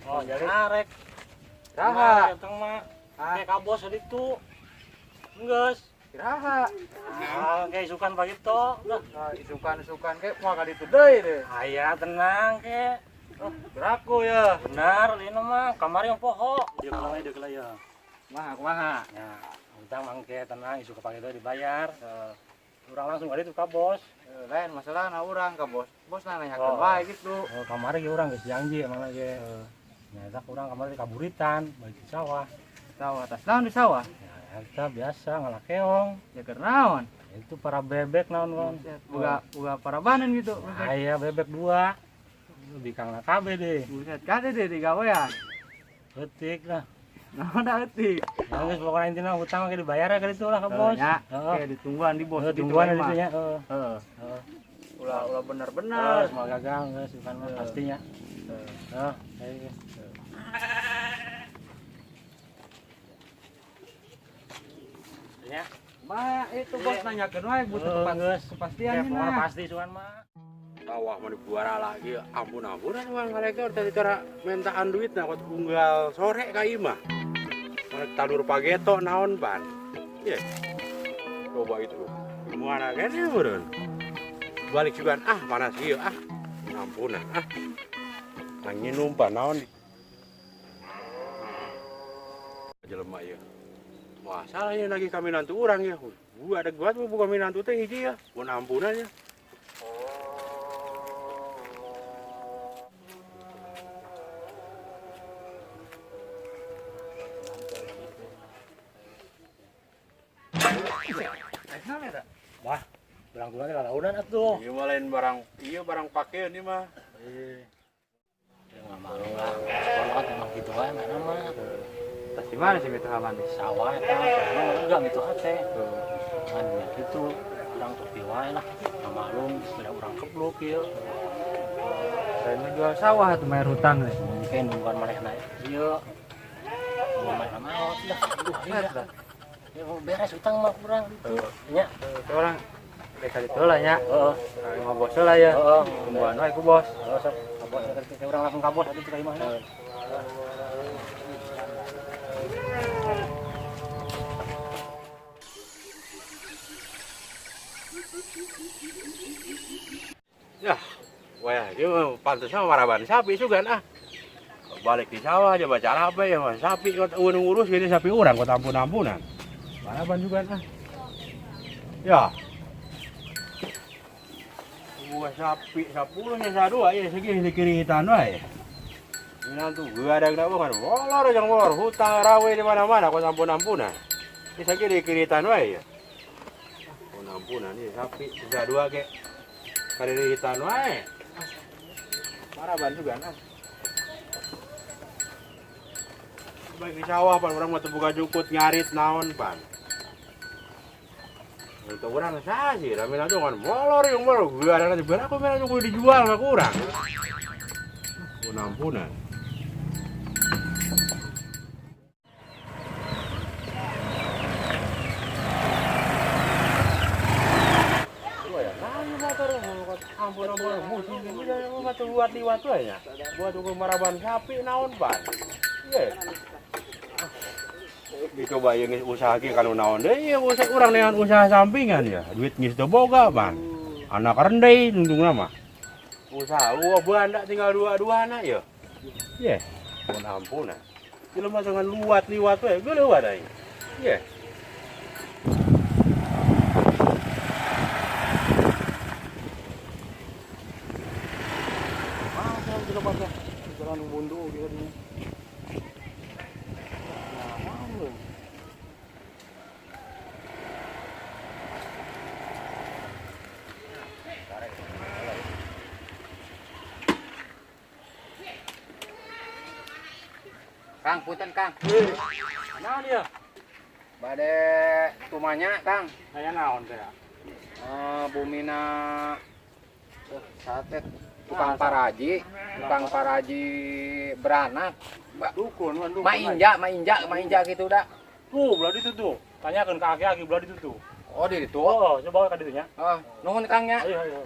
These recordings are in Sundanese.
Oh, jadi arek. Saha? Utang mah. Kayak ka bos ditu. Geus. Iraha. Ah, kayak isukan pagi to. Nah, isukan-isukan ke moal ka ditu deui deh. Aya tenang ke. Oh, beraku ya. Benar, ini mah kamari yang poho. Dia kelah dia kelah ya. Kumaha kumaha? Ya, utang mangke tenang isu ke pagi to dibayar. Urang langsung ka ditu ka bos. Lain masalahna urang ka bos. Bos nanyakeun wae gitu. Oh, kamari ge urang geus janji emang ge. Nya eta urang kamari kaburitan balik di sawah. Sawah tas naon di sawah? Ya, eta biasa ngalakeong. Ya keur naon? Itu para bebek naon naon. Boga boga parabanan gitu. Aya bebek dua. Lebih kang kabeh deh. Buset kade deh digawean. Leutik lah. Naon da leutik? Ya geus pokona intina hutang ge dibayar ka ditu lah ka bos. Ya, oke ditungguan di bos. Tungguan di ditu nya, heeh. Heeh. Ulah ulah bener-bener. Semua gagal geus bukan mah pastinya. Heeh, ayo. Ya. Ma, itu bos nanyakeun wae butuh kepastian ya, pasti cuman mah. Sawah mah dibuara lagi, ampun-ampunan urang mereka tadi cara mintaan duit nah kot unggal sore ka imah. Mana tandur pageto naon ban. Ye. Coba itu. Gimana kene meureun. Balik juga ah panas ieu ah. Ampunan ah. Nangin numpa naon. Jelema ieu. Wah, salah ya lagi kami nantu urang ya. Gua ada gua tuh buka minantu teh hiji ya. Pun ampunan ya. Wah, barang tulang teh lalaunan atuh. Ieu mah lain barang, ieu barang pakeun ieu mah. Ya enggak malu lah. Sekolah kan emang gitu wae mana mah. Tas di mana sih mitoha maneh? Sawah eta, soalnya enggak mitoha teh. Kan ya gitu, urang topi wae lah. Enggak maklum, sudah urang keblok ieu. Saya jual sawah atuh bayar hutang teh. Mungkin nungguan manehna ieu. Nungguan manehna maot lah. Aduh, iya. Ya mau beres hutang mah kurang gitu. Nya, orang rek ditu lah nya. Heeh. Mah bos lah ya. Heeh. Tungguan wae ku bos. Heeh, sok. Ka bos urang langsung ka bos atuh ka imahna. Ya, wah, ieu pantasna maraban sapi sugan ah. Balik di sawah aja baca apa ya, mas. Sapi kok ngurus gini sapi urang kok ampun-ampunan. Maraban juga ah. Ya. Gua sapi 10 nya 2 ya segini dikiritan wae. Minantu gua ada kenapa kan molor jeung molor hutang rawe di mana-mana kok ampun-ampunan. Ini segini dikiritan wae ya. Ampun-ampunan ini sapi 2 ke. Karitan wae. Maraban juga ah. Baik di sawah pan urang mah teu boga jukut ngarit naon pan. Itu urang saha sih, rame langsung kan molor yang molor gua ada nanti berapa merah kudu dijual mah kurang. Ampun-ampunan. Ampun-ampun musim ini mah teu buat liwat wae nya. Buat ukur maraban sapi naon pan. Ye. Dicoba ieu geus usaha ge kanu naon deui ieu usaha urang neangan usaha sampingan ya. Duit geus teu boga pan. Anak rendei tungtungna mah. Usaha gua banda tinggal dua-duana ya. Ye. Ampun ampunan. Jelema jangan luat liwat we, geus leuwat aing. Ye. Ah, jelema teh jalan mundu gitu. Kang, punten Kang. Naon ieu? Bade tumanya Kang. Aya naon teh? Bumina sate tukang paraji beranak. Dukun, dukun. Mainja gitu dah. Tuh, belah ditu tuh. Tanyakeun ka aki-aki belah ditu tuh. Oh, di ditu. Oh, coba ka ditu nya. Oh, nuhun Kang nya. Ayo, ayo.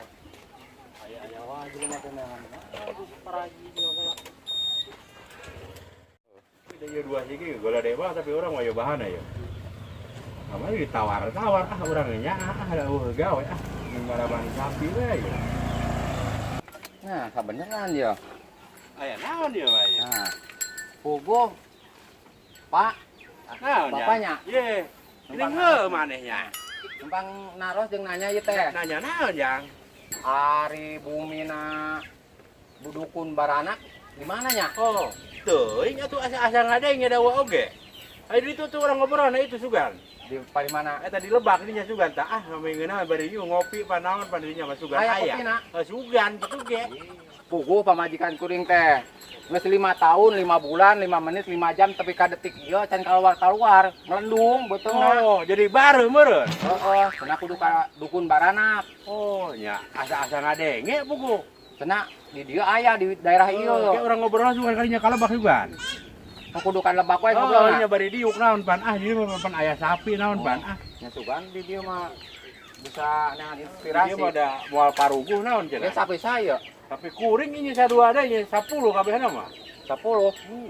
Aya aya wae jelema teh neangan. Paraji jeung. Ieu dua siki gola dewa tapi urang mah ieu bahana ya. Kamari ditawar-tawar ah urang nya ah da eueuh gawe ah ngaraban sapi we ya. Nah, kabeneran ya. Aya naon ieu mah ieu? Nah. Puguh. Pak, Naon ya? Bapaknya? Ye. Ini heuh manehnya. Numpang naros jeung nanya ieu teh. Nanya naon, Jang? Ari bumina budukun baranak di mana nya? Oh, teuing atuh asa-asa ngadeng da wa oge. Ayo itu tuh orang ngobrol nah itu sugan. Di paling mana? Eta di Lebak dinya sugan tah ah ngeunah bari ieu ngopi panaon pan dinya mah sugan Aya aya. kopina. Sugan kitu ge. Puguh pamajikan kuring teh. Geus 5 tahun, 5 bulan, 5 menit, 5 jam tapi ka detik ieu can keluar-keluar, melendung beuteungna. Oh, jadi bareuh meureun. Heeh, cenah kudu ka dukun baranak. Oh, nya asa-asa ngadenge puguh. Cenah di dieu aya di daerah ieu. Kayak orang ngobrol sugan kalinya ka Lebak sugan. Kudu ka Lebak we Oh, ngobrolna. nya bari diuk naon pan ah dieu mah pan aya sapi naon pan ah. Nya sugan di dieu mah bisa neangan inspirasi. Dieu mah da moal paruguh naon Ya cenah. sapi saya Tapi kuring ini sadua ada ini 10 kabehna mah. 10.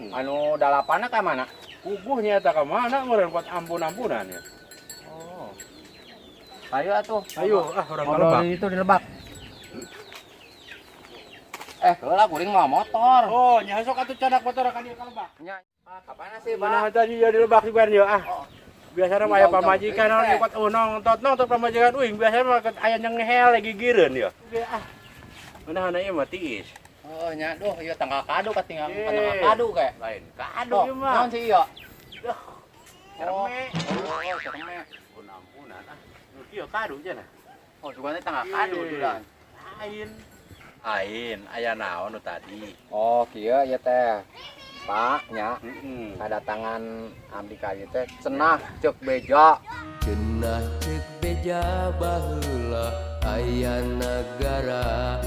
Anu dalapanna ka mana? Puguhnya eta ka mana meureun kuat ampun-ampunan ya. Oh. Ayo atuh. Ayo ah urang ka Ngobrol Lebak. itu di Lebak. Heula kuring mah motor. Oh, nya sok atuh cadak motor ka dieu ka Lebak. Nya, kapan sih, Mana Pak? tadi ya di Lebak juga ya ah. Oh. Biasana mah aya pamajikan naon kuat oh nongtot nongtot pamajikan uing biasana mah aya yang ngehel lagi gigireun ya. Oke ah. Mana ieu mah tiis. Oh, nya duh ieu tanggal kado katinggal Ye. tanggal kado kayak. Lain kado Oh, ieu mah. naon sih ieu? Duh. Cerme. Oh, cerme. Ampun-ampunan ah. Nu kieu kado cenah. Oh, juga tanggal kado Ye. dulan. Lain. Lain aya naon nu tadi. Oh, kieu ieu teh. Pak, nya Heeh. kedatangan abdi ka ieu teh cenah ceuk beja. Cenah ceuk beja baheula aya nagara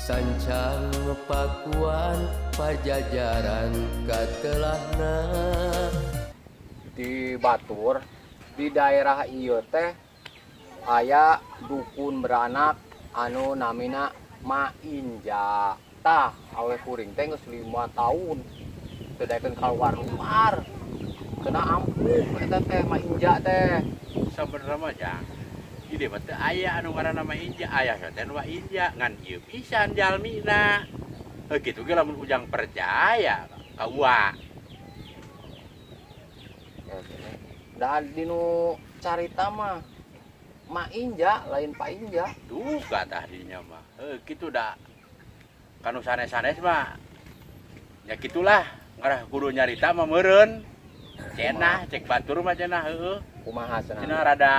sancang Pakuan Pajajaran katelahna. Di Batur di daerah ieu teh aya dukun beranak anu namina Ma Inja. Tah awe kuring teh geus 5 tahun teu daekeun kaluar-luar. Cenah ampuh eta teh Ma Inja teh. Sabenerna mah Jang. Di dieu mah teu aya anu ngaranna Ma Inja, aya teh nu Ma Inja ngan ieu pisan jalmina. Heuh kitu ge lamun ujang percaya ka ua. Da dinu carita mah Ma Inja lain Pak Inja. Duka tah dinya mah. Heuh kitu da kanu sanes-sanes mah ya gitulah ngarah kudu nyarita mah meureun. Cenah cek batur mah cenah heueuh. Kumaha cenah? Cenah rada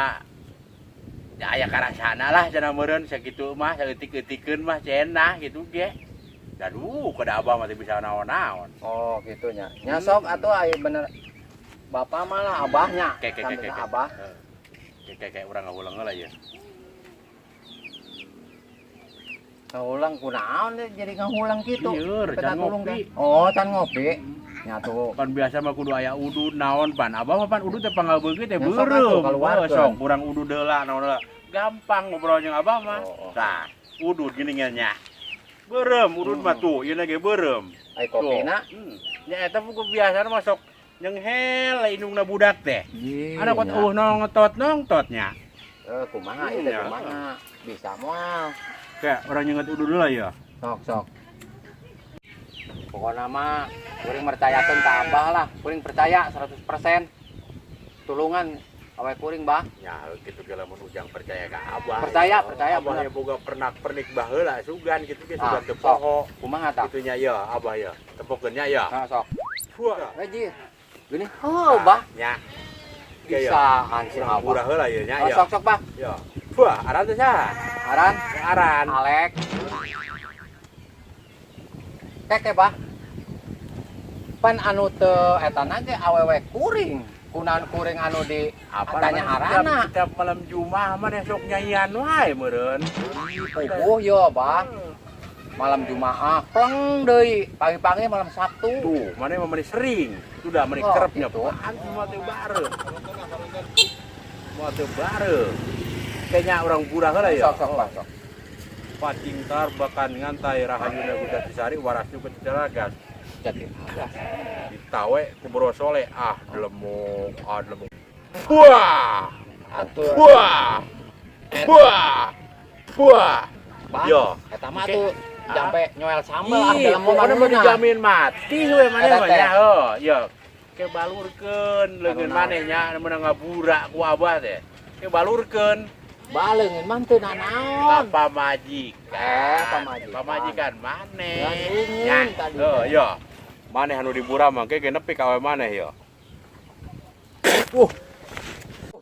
ya aya karasana lah cenah meureun sakitu mah saeutik-eutikeun mah cenah gitu ge. Aduh, kada abah mah teu bisa naon-naon. Oh, gitu nya. Nya sok atuh aya bener bapak malah abahnya. Ke ke ke ke. Abah. Ke ke ke urang ngawulang heula ya. Ngahulang kunaon deh jadi ngahulang gitu. Lieur, Peta can tulung ngopi. teh. Oh, can ngopi. Nya tuh. Pan biasa mah kudu aya udud naon pan. Abah mah pan udud teh panggabeugeuh teh Ya, sok atuh beureum. kaluarkeun. Sok kurang udud heula naon heula. Gampang ngobrol jeung abah mah. Oh, oh. Tah, udud geuning nya. Beureum udud mah tuh, ieu ge beureum. Ai kopina. Nya eta buku biasana mah sok nyenghel indungna budak teh. Ada Ada kot eueuh nongtot nongtotnya. Kumaha ieu teh Iya. kumaha? Bisa moal. Kayak orang nyenget udud heula ya. Sok sok. Pokokna mah kuring percayakeun ka abah lah. Kuring percaya 100%. Tulungan awe kuring bah. Ya gitu ge lamun ujang percaya ka abah. Percaya, percaya, Abah bener. ya boga pernak-pernik baheula sugan gitu ge sugan Ah, teu sok. poho. Kumaha tah? Itunya ya abah ya. Tepokeun nya ya. Nah, sok. Wah. Gaji. Gini, heuh bah. Nya. Ya, ya. Bisaan si Urang abah. murah heula ieu nya Oh, ya. sok sok bah. Ya. Wah, aran teh saha? Aran, Aran. Alek. Keke bah. Pan anu teu eta na ge awewe kuring. Kunaon kuring anu di Apa tanya arana. Setiap malam Jumat mah sok nyanyian wae meureun. Puguh yo bah. Malam Jumaah pleng deui, pagi-pagi malam Sabtu. Tuh, mana mah sering. Sudah meni Oh, kerepnya. gitu. Apaan semua teu bareng. Semua teu bareng. Kayaknya orang burah heula ya. Sok sok bah sok. Pacingtar bahkan ngantai rahayuna Gudatisari warasnu ke Cicaragas. Jati abah. Ditawe ku brosole ah lemuk, ah lemuk. Wah. Atuh. Wah. Wah. Wah. Yo, eta mah tuh jampe nyoel sambel ah dalam pokoknya mah dijamin mati we maneh mah nya. Heuh, yo. Ke balurkeun leungeun maneh nya meunang ngabura ku abah teh. Ke balurkeun. Baleungeun mah teu nanaon. Pamajikan. Pamajikan. Pamajikan maneh. Nya. Heuh, yo. Maneh anu dibura mah ge nepi ka awe maneh yo.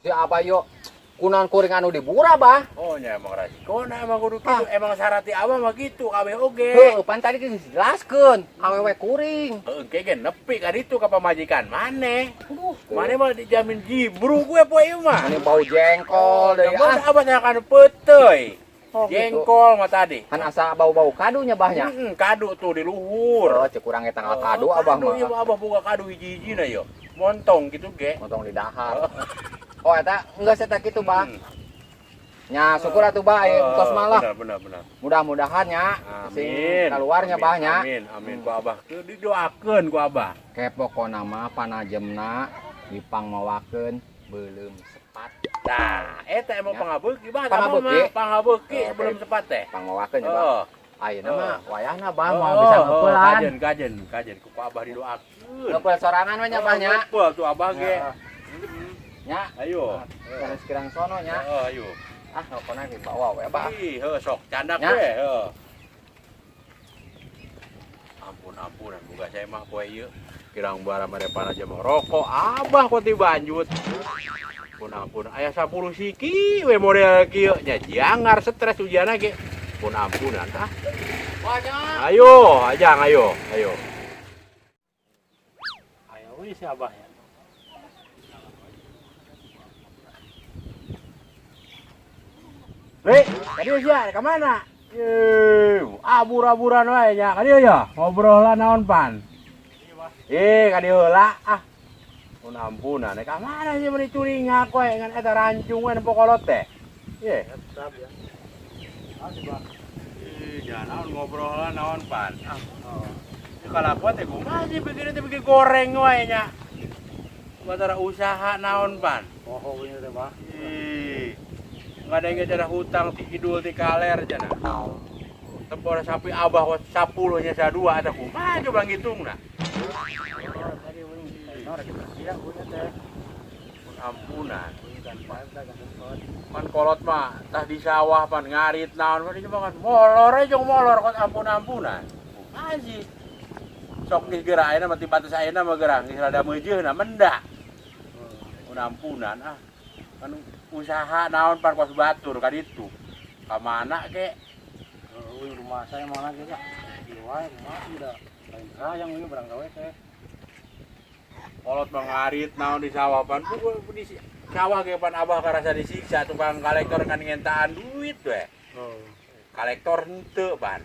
Si abah yo kunaon kuring anu dibura bah. Oh nya emang rasikona emang kudu kitu, emang syarat ti abah mah kitu kabeh oge. Heuh, pan tadi geus dijelaskeun awewe kuring. Heuh, engke ge nepi ka ditu ka pamajikan maneh. Maneh mah dijamin jibru gue poe ieu mah. Mane bau jengkol deui ah. Abah teh kan peuteuy. Oh, jengkol mah tadi. Kan asa bau-bau kadunya bahnya. Heeh, kadu tuh di luhur. Oh, cek kurang eta kadu abah mah. Ieu abah boga kadu hiji-hijina yo. Montong kitu ge. Montong di dahar. Oh, eta geus eta kitu, Bah. Nya syukur atuh Bah aya tos malah. Benar, benar. Mudah-mudahan nya sing kaluarnya Bah nya. Amin, amin ku abah. Teu didoakeun ku abah. Ke pokona mah panajemna dipangmawakeun beuleum sepat. Tah, eta emang pangabeuki Bah. Pangabeuki. Pangabeuki sebelum sepat teh. Pangmawakeun ya, Bah. Ayeuna mah wayahna Bah moal bisa ngeupelan. Kajen, kajen, kajen ku abah didoakeun. Ngeupeul sorangan we nya Bah nya. Ngeupeul tuh abah ge. Nya, ayo. Sanes kirang sono nya. Heeh, ayo. Ah, pokona dibawa we, Bah. Ih, heuh sok candak we, heuh. Ampun-ampunan boga saya mah poe ieu. Kirang bara mere aja mah rokok abah kok dibanjut. Ampun-ampun aya 10 siki we model kieu nya jangar stres ujianna ge. Ampun-ampunan ah. Ayo, ajang ayo, ayo. Ayo we si abah ya. Re, kadieu sia ka mana? Ye, abur-aburan wae nya. Kadieu ya, ngobrol lah naon pan. Eh, kadieu heula ah. Ampun-ampunan, ka mana sih meuni curingak we ngan eta rancung we nempo kolot teh. Ye. Tetap ya. Ah, Bah. Ih, nya naon ngobrol lah naon pan. Ah. Oh. Kalakuan teh kumaha sih begini teh bikin goreng wae nya. Batara usaha naon pan. Oh, ini teh, Bah. Ih. Nggak ada yang cara hutang ti kidul ti kaler jana. Tempor sapi abah 10 nya sadua ada kumaha coba ngitungna. Tadi teh. Ampunan. Pan kolot mah tah di sawah pan ngarit naon pan coba kan molor aja jong molor kot ampun-ampunan. Kumaha sih? Sok geus geura ayeuna mah ti batas ayeuna mah geura geus rada meujeuna mendak. Ampun-ampunan ah. Kan usaha naon pan kos batur ka ditu. Ka mana ke? Euy rumah saya mana ge lah. Ieu wae rumah udah lain hayang ieu barang gawe teh. Kolot mah ngarit naon di sawah pan di sawah ge pan abah karasa disiksa tukang kolektor kan ngentaan duit we. Oh. Kolektor henteu pan.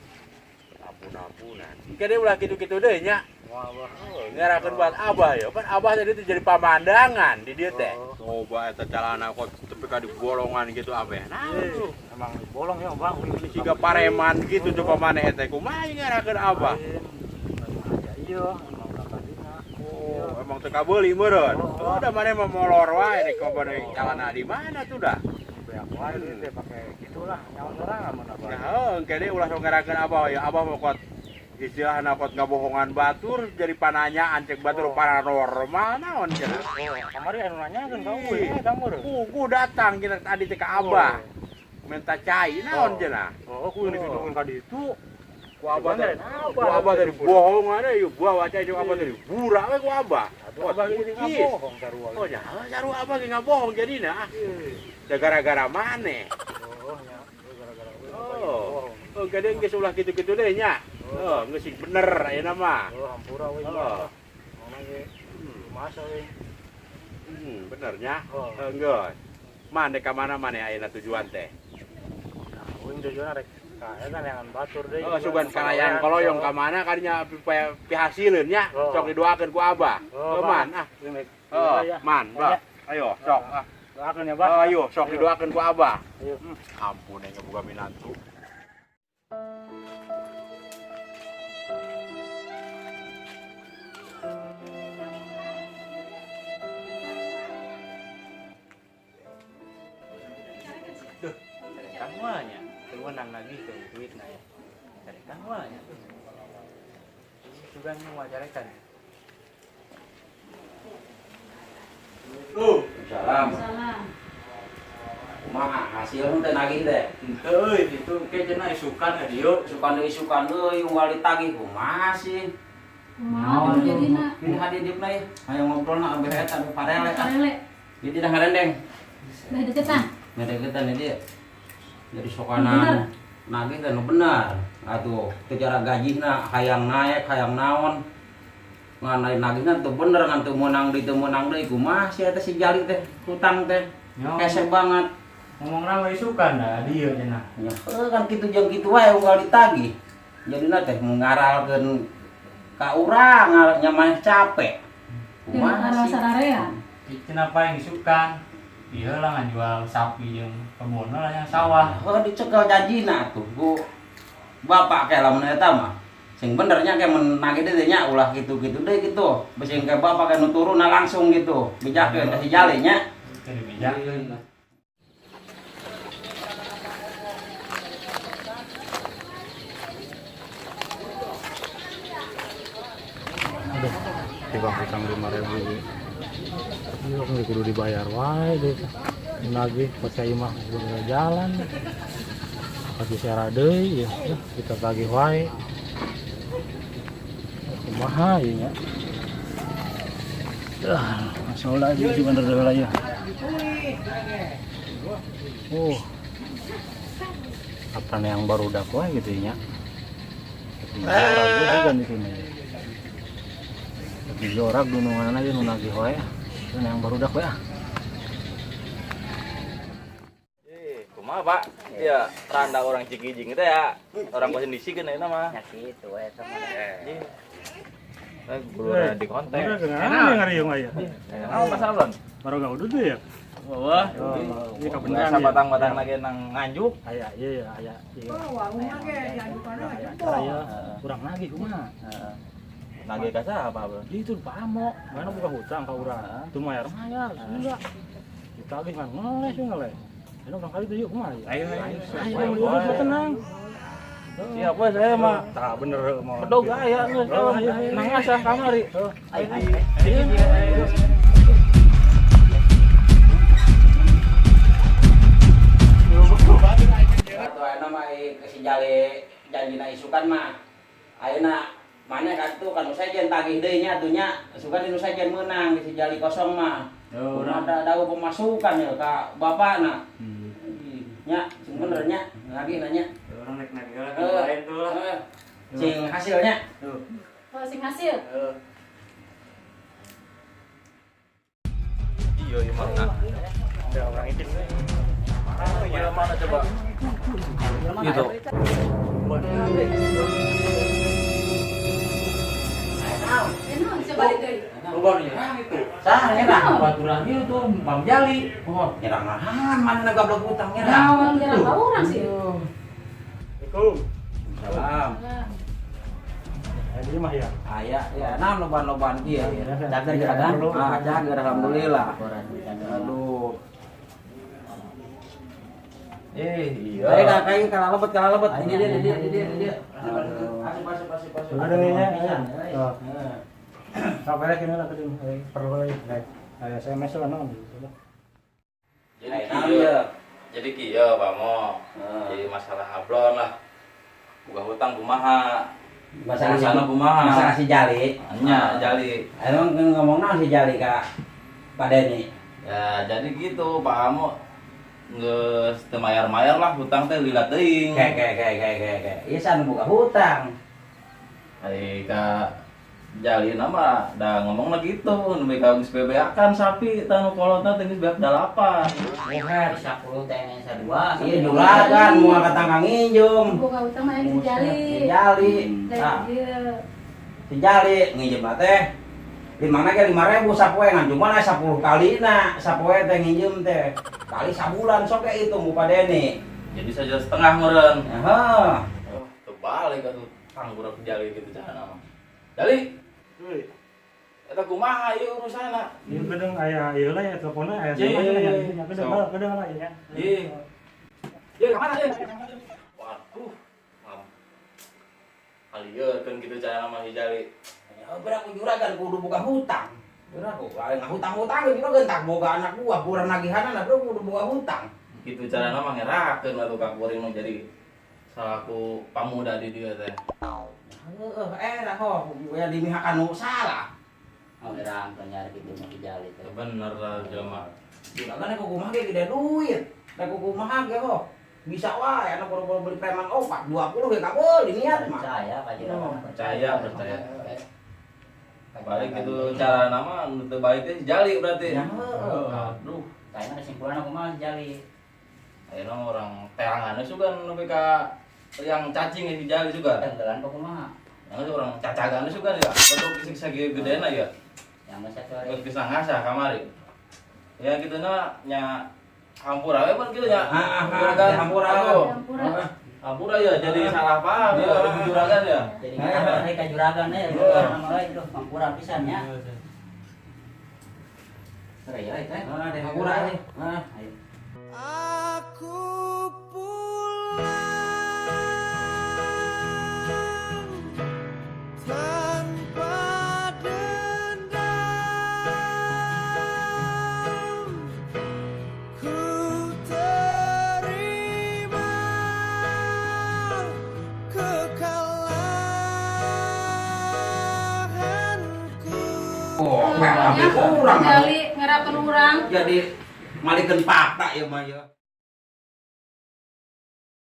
Ampun-ampunan. Engke deui ulah kitu-kitu deui nya. Wah, abah. Ngerakeun buat abah ya, pan abah tadi itu jadi pamandangan di dieu teh. Coba eta calana kok tepi ka di bolongan gitu abeh. Nah, emang bolong ya, Bang. Siga pareman gitu coba maneh teh kumaha ngerakeun abah. Iya, emang tadina. Oh, emang teu kabeuli meureun. Oh, da maneh mah molor wae rek coba calana di mana tuh dah. Beak wae teh pake gitulah, nyawa sorangan mun abah. Nah, heuh engke deui ulah sok ngerakeun abah ya, abah mah kot istilahna kot ngabohongan batur jadi pananyaan cek batur paranormal naon cenah. Oh, kamari anu nanyakeun ka euy, kamu. Puguh datang kita tadi teh ka abah. Minta cai naon cenah. Oh, ku ditudungkeun ka ditu. Ku abah teh. Ku abah tadi bohongan euy, buah waca jeung abah tadi burak we ku abah. Abah ge ngabohong sarua. Oh nya, sarua abah ge ngabohong jadina. Da gara-gara maneh. Oh nya, gara-gara Oh. Oh, gede geus ulah kitu-kitu deui nya. Oh, geus sing bener ayeuna mah. Oh, hampura we. Oh. Mana ge? Masa we. Bener nya. Heuh, geus. Maneh ka mana maneh ayeuna tujuan teh? Nah, uing tujuan rek ka eta neangan batur deui. Oh, sugan kalayang koloyong ka mana kadinya pihasileun nya. Sok didoakeun ku abah. Oh, man ah. Oh, man, bah. Ayo, sok ah. Doakeun ya, Bah. Ayo, sok didoakeun ku abah. Ayo. Ampun yang boga minantu. Carekan moal nya. Teu meunang nagih teh duitna ya. Carekan moal nya. Sugan moal carekan. Salam. Salam. Kumaha hasil teh nagih teh? Henteu euy, kitu ke cenah isukan ka dieu. Isukan deui isukan deui unggal ditagih kumaha sih? Kumaha tuh jadina? Ini hadidipna ieu. Hayang ngobrolna ambeh eta anu parele. Parele. Jadi dah ngarendeng. Dah deketan. Ngedeketan dia. Jadi sokanan nagih teh nu benar. Atuh teu cara gajihna hayang naek, hayang naon. Ngan lain nagihna teu bener ngan teu meunang deui teu meunang deui kumaha sih eta si Jali teh hutang teh. Hese banget. Ngomongna mah isukan dah dieu cenah. Ya heuh kan kitu jeung kitu wae unggal ditagih. Jadina teh ngaralkeun ka urang nya maneh capek. Kumaha sih? Sararea. Cenah paling isukan. Ieu lah ngajual sapi jeung kebun lah yang sawah. Heuh dicekel janjina atuh ku bapak ke lamun eta mah. Sing benernya ke mun nagih deui nya ulah kitu-kitu deui kitu. Bisi ke bapak ke nu turunna langsung gitu. Bejakeun ka si Jali nya. Teu dibejakeun. Aduh, tiba hutang 5.000. Iya, aku kudu dibayar wae deh. Nagih percaya mah bener jalan. Pagi sera deui ya, kita tagih wae. Kumaha ieu nya? Ah, masalah ieu sih bener heula ya. Oh. Apa yang baru dak wae gitu nya? Kan di sini. Dijorak dunungan aja nu nagih wae. Itu yang baru dak wae. Kumaha, Pak? Iya, randa orang Cikijing teh ya. Orang kondisi kan ayeuna mah. Nya kitu we sama. Eh, kudu di kontak. Enak ngariung aya. Naon masalah, Bang? Baru gak udut ya? Wah, Ini kebenaran. biasa batang-batang lagi nang Nganjuk. Aya, iya aya. Iya. Aya, kurang nagih kumaha? Nagih ka siapa, Bang? Itu Pak Amo, mana buka hutang ka urang. Itu mayar-mayar, enggak. Ditagih mah ngeles ngeles. Ini orang kali tuh yuk kumaha ya? Ayo, ayo. Ayo, tenang. Siap we saya mah. Tah bener mau. Bedog aya geus nang ngasah kamari. Ayo ayo. Atuh ayeuna mah si Jali janjina isukan mah. Ayeuna maneh ka ditu ka nu sejen tagih deui nya atuh nya. Isukan nu sejen meunang si Jali kosong mah. Urang ada daun pemasukan ya ka bapakna. Nya, sing bener nya, lagi nanya. Orang rek nagih lah kan lain tuh lah. Sing hasilnya. Oh, sing hasil. Iya, iya mana? Ada orang itin. Iya mana coba? Gitu. Enak coba balik deui. Loba nu nyerang itu. Sah nyerang. Baturan ieu tuh Bang Jali. Oh, nyerang nahan mana gablok hutang nyerang. Naon nyerang ka urang sih. Assalamualaikum. Salam. Aya di mah ya. Aya, ya naon loban-loban kieu. Cager jaga. Ah, cager alhamdulillah. Aduh. Eh, iya. Kayak kalah lebet, kalah lebet. Ini dia, dia, dia, dia. Asup, asup, asup, asup. Ada nya. Sampai lagi lah tadi perlu lagi. Kayak SMS lah naon gitu. Jadi kieu. Jadi kieu, Pak Mo. Jadi masalah ablon lah. Buka hutang kumaha? Masalah sana kumaha? Masalah si Jali. Nya, Jali. Emang ngomong naon si Jali ka Pak Deni? Ya, jadi gitu, Pak Amo. Geus teu mayar-mayar lah hutang teh lila teuing. Kayak. Ieu san buka hutang. Ari ka Jali nama da ngomongna gitu, nu ka geus bebeakan sapi tah nu kolotna teh geus beak 8. Muher 10 teh 2. Iya juragan moal ka tangga nginjem. Buka hutang mah si Jali. Si Jali. Tah, si Jali nginjem teh limangna ge 5.000 sapoe ngan cuma 10 kalina sapoe teh nginjem teh. Kali sabulan sok ge hitung ku Pak Deni. Jadi saja setengah meureun. Heeh. Oh, terbalik atuh tanggurak Jali gitu cara mah. Jali. Euy. Eta kumaha ieu urusanna? Ieu gedeng aya ieu lah ya teleponnya aya siapa nya nya gedeng gedeng lah ya. Iya. Ya kemana ya? Waduh. Mam. Alieurkeun kitu cara mah si Jali. Ya berapa juragan kudu boga hutang. Berapa? Aing hutang-hutang juragan tak boga anak buah, kurang nagihanana bro kudu boga hutang. Kitu carana mah ngerakeun atuh ka kuring nu jadi salaku pamuda di dieu teh. Heeh, era ho, ya dimihakan nu salah. Oh, erang nyari gitu mah Jali teh. Bener lah jelema. Juragan ku kumaha ge gede duit. Da ku kumaha ge ho. Bisa wae anu kudu beli preman opat 20 ge kabeuli niat mah. Percaya Pak Juragan. Percaya, percaya. Balik gitu cara nama nu teu balik teh si Jali berarti. Ya heeh. Aduh, Kayaknya kesimpulan aku mah Jali. Ayeuna orang teangan sugan nepi ka yang cacing si Jali juga. Tenggelan kok kumaha. Yang orang cacagan sugan ya. Bentuk fisik sagi gedena ya. Yang masa satu hari. Geus bisa ngasah kamari. Ya gitu na nya hampura we pan kitu nya. Juragan hampura. Aduh, Hampura. Hampura ya jadi salah paham ya ada juragan ya. Jadi kita ka juragan ya, juragan nama lain tuh hampura pisan nya. Ya itu. Hampura eh. Heeh. Ayo. Aku pulang tanpa dendam, ku terima kekalahanku. Oh, kurang. Jali ngerakeun urang. Jadi malikeun fakta ya mah ya.